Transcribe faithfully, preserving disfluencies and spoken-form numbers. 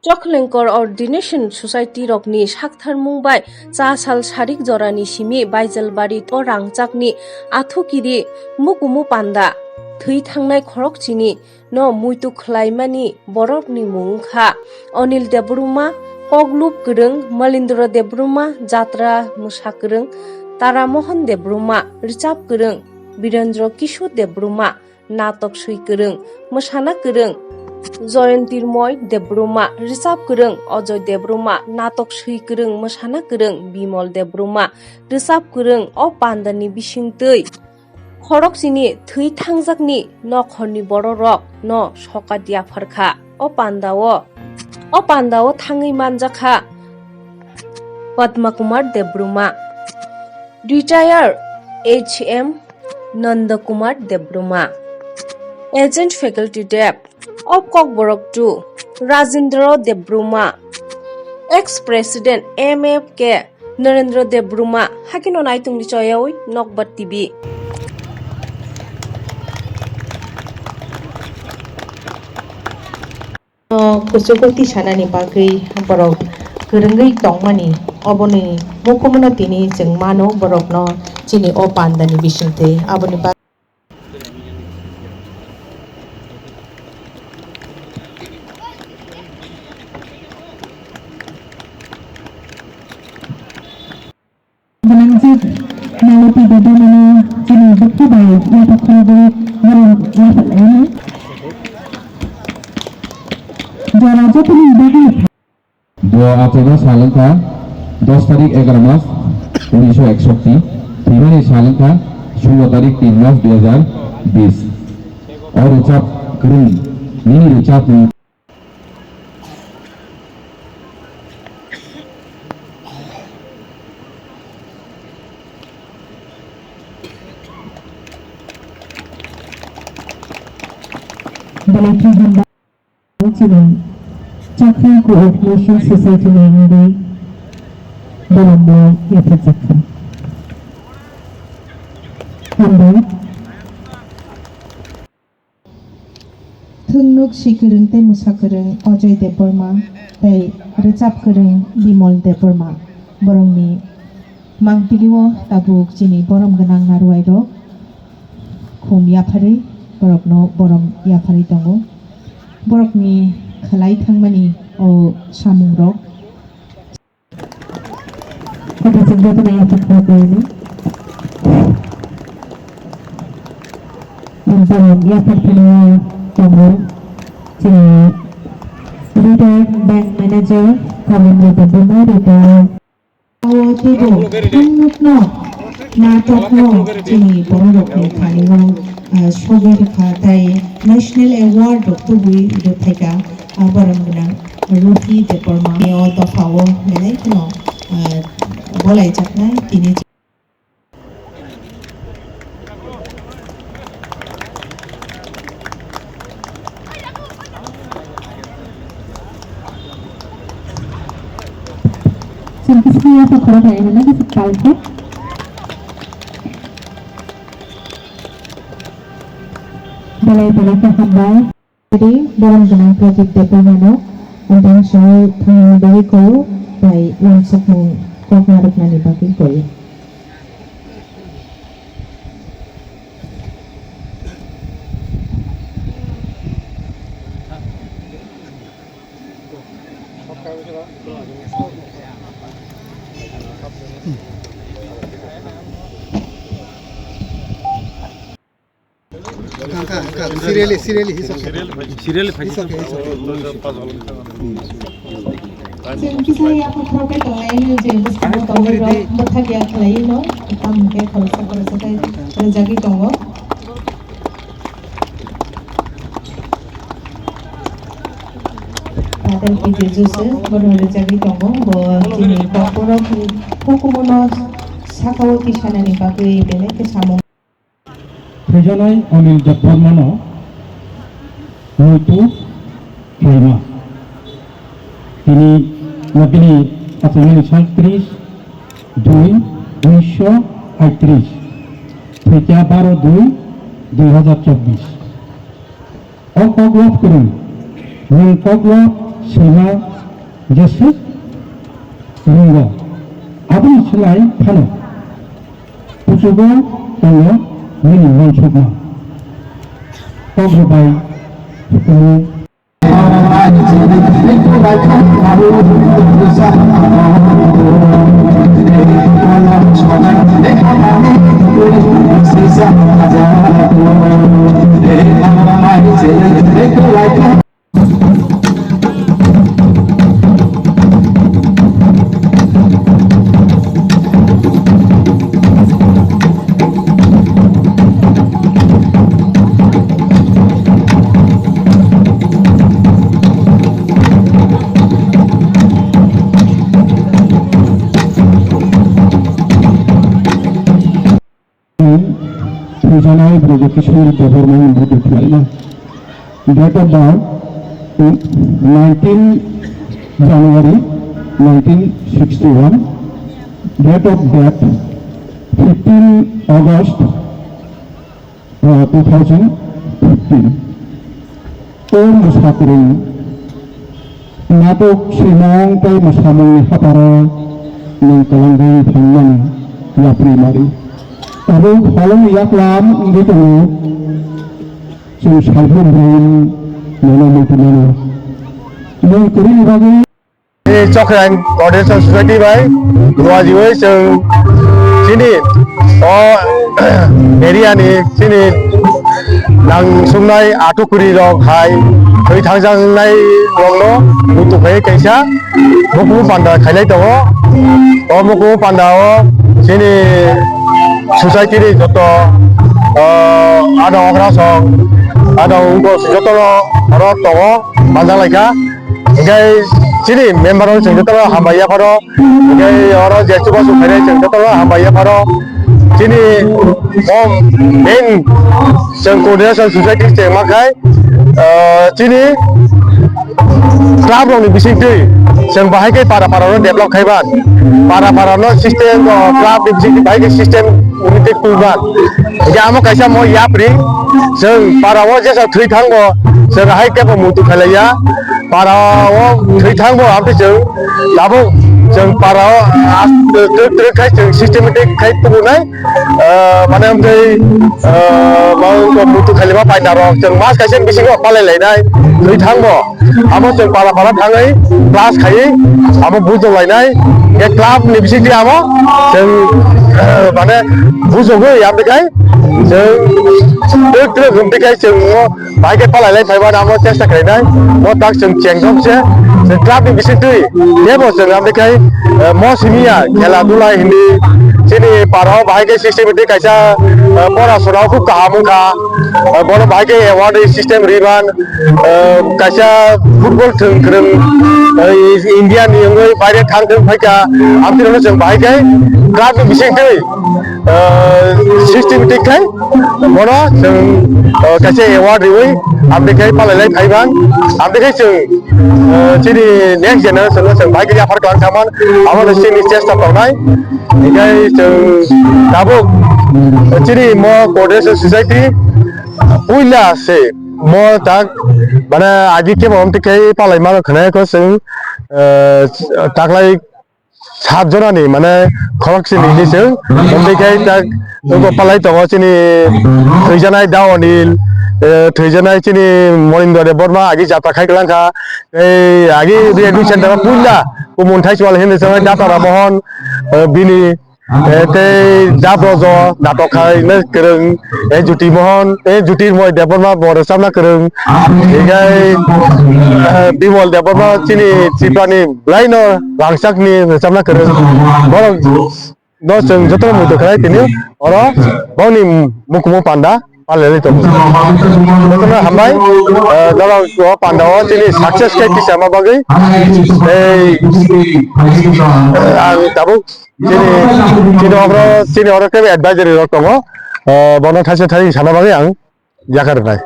Chokhlengkor Ordination Society rokni saktharmung bai cha sal sarik jorani simi Baijalbari o rangchakni athukiri mukumu panda thwi thangnai khorokchini no muitu khlaimani borokni mung wngkha Anil Debbarma, Koklup Kwrwng, Malindra Debbarma, Jatra Mwsa Kwrwng, Tara Mohan Debbarma, Rwchap Kwrwng, Birendra Kishore Debbarma, Natok Swi Kwrwng, Mwsana Kwrwng, Joyontirmoy Debbarma, Rwchap Kwrwng, Ajoy Debbarma, Natok Swi Kwrwng, Mwsana Kwrwng, Bimol Debbarma, Rwchap Kwrwng, o pandani bisingtwi khorokchini thwi thangjakni nokhorni bororok no sokat yapharkha. O pandao, o pandao thangwi manjakha Padma Kumar Debbarma, Retire H M Nanda Kumar Debbarma, Agent Faculty Deb of Kokborok two Rajendra Debbarma, Ex President M F K Narendra Debbarma, hakhe no naitungni choyawi Nokbar T V. No kuchugo tisanani bagwi borok kwrwngwi tongmani, oboni mukumuno tini chwng mano borokno chini o pandani bisingtwi. Aboni bagwi Gwnangchik Malati Debbarmano chini dukhu bai yapha khulugwi borok yapha laimani. Jora jotoni bagwi. Bo achaiba sal wngkha dos tarik egaroh mas unisho eksoti, thwimani sal wngkha solo tarik tin mas dui hajar bis. O rwchap kwrwng, nini rwchapmung. Belai khibanda chini Chakri Coordination Society ni wngwi borokno yapharjak kha. Hambai. Thwngnuk swi kwrwng tei mwsa kwrwng Ajoy Debbarma tei rwchap kwrwng Bimol Debbarma, borokni mangpili-o tabuk chini borom gwnang narwai rok khum yapharwi borokno borom yapharwi tongo. Borokni khlai thangmani o samung rok. Kotor chwng jotono yapharkha kuyuni. Ang borok yaphar phano tongo. Chini retired bank manager Kawendra Debbarma, retired. O teibo thwngnukno, natokno chini bororokni thani-o, ah, sogwi rwkha tei National Award rok tubui rwphaikha. Ah, borom gwnang Ruhi Debbarma ni o dopha o belai kheno, ah, bolaijaknai tini. Chwng kisa yaphar khorok khaina na kisa palkha. Belai belai khe hambai. Ri borom gwnang Pradeep Debbarmano, ang tini sawi thangna bagwi koi, bai uansukmung kokna rwknani bagwi koi. Serially, serially, it's okay. Serially, it's okay, it's okay. Chwng kisa yaphar khoroknwi tongnai hwnwi je bwskango tongnai rok bwthak ya khlaiwi no, tamo hwnkhe khoroksa khoroksa khe rwjagwi tongo. Father P J Joseph bono rwjagwi tongo, bo chini kokborokni hukumuno sakao tisanani bagwi belai khe samung. Thwijaknai Anil Debbarmano muitu khlaima. Tini, bini achaimani sal tris dui unisho aitris, thwikha baro dui dui hazar chobbish. O koklop kwrwng, nwng koklop Sima jesa ringo. Aboni slai phano kuchugo tongo nini uansukma. Kok rwbai hukumu. Thwijanai Brajakishore Debbarma ni buddho khlaina. Date of birth, nineteen January nineteen sixty-one. Date of death, fifteen August, uh, two thousand fifteen. O mwsa kwrwng natok swimung tei mwsamungni hapharo nwng kwlangwi phangnani yapri mari. Tabuk phalungni yaklam wngwi tongo, chwng salbrum brum nono muitu mano. Nwng kwrwini bagwi. Chini Chokhrang Coordination Society bai ruajiwi chwng chini o area ni chini nang sungnai atukuri rok hai thwi thangjaknai rokno muitu khai kaisa mukumu panda khailai tongo. O mukumu panda o chini society ni joto, o, adong okra song, adong wngkok jotono oro tongo, manjak lai kha. Hingke chini member rok chwng jotono hambai yapharo, hingke oro je chubachu khainai chwng jotono hambai yapharo. Chini o main chwng coordination society chengma khai, ah, chini club rokni bisingtwi chwng bahai khe para para no develop khaiban, para para no system, o club ni bisingtwi bahai khe system unity twiban. Hingke amo kaisa mo yapri, chwng para o jesa thwi thango, chwng hai kebo muitu khailaiya. Para o thwi thangbo amtwi chwng tabuk chwng para o as-, twk twk khai chwng systematic khai tubunai, ah, mane amtwi, ah, ma wngkha muitu khailima paina rok chwng mas kaisa bisingo palai lainai thwi thangbo. Amo chwng para para thangwi class khaiwi amo bujok lainai, hingke club ni bisingtwi amo chwng, ah, mane bujogwi amtwi khai chwng twk twk hwnkhe khai chwng o Bai khe palai lai phaiba amo chesta khlainai. Bo tak chwng chengdok se. Chwng club ni bisingtwi tebo chwng amtwi khai, eh, mo simi ya khela dula hindi. Chini para o bahai khe systematic kaisa, eh, pora sora o khub kaham wngkha. Eh, bono bahai khe award system riban, eh, kaisa football thwng kwrwng, eh, India ni wngwi baire thang thwng phaikha. Amtwi rokno chwng bahai khe club ni bisingtwi, eh, systematic khai bono chwng, eh, kaisa award riwi amtwi khai palai lai phaiban, amtwi khai chwng, eh, chini next generation no chwng bai khe yaphar kwlang thangman, abono chini chesta tongnai. Hinkhe chwng tabuk chini mo Coordination Society puila se mo tak, mane, agi khe bo amtwi khai palai mano khwnai kho chwng, eh, taklai sat jonani, mane, khorok sini hinwi chwng. Hwnkhe khe tak, abo palai tongo chini thwijanai Da Anil, eh, thwijanai chini Monindra Debbarma agi jatra khai kwlang kha. Tei agi rehabilitation center o puila kumun thaichwal hinwi chwng Datara Mohon, eh, bini, eh, tei Da Brojo natok khai kwrwng. E Jyoti Mohon, e Jyotirmoy Debbarma bo rwchapna kwrwng. Hinkhe, eh, Bimol Debbarma chini Tripurani bwlaino rangchakni rwchapna kwrwng. Borok no chwng jotono muitu khlai tini oro bongni mukumu panda palai tongo. Jotono hambai, eh, norok o panda o chini success khe tisama bagwi. Tei, eh, ang tabuk Chini, chini oro, chini oro kebo advisory rok tongo. Eh, bono thaisa thaisa sana bagwi ang yakar nai.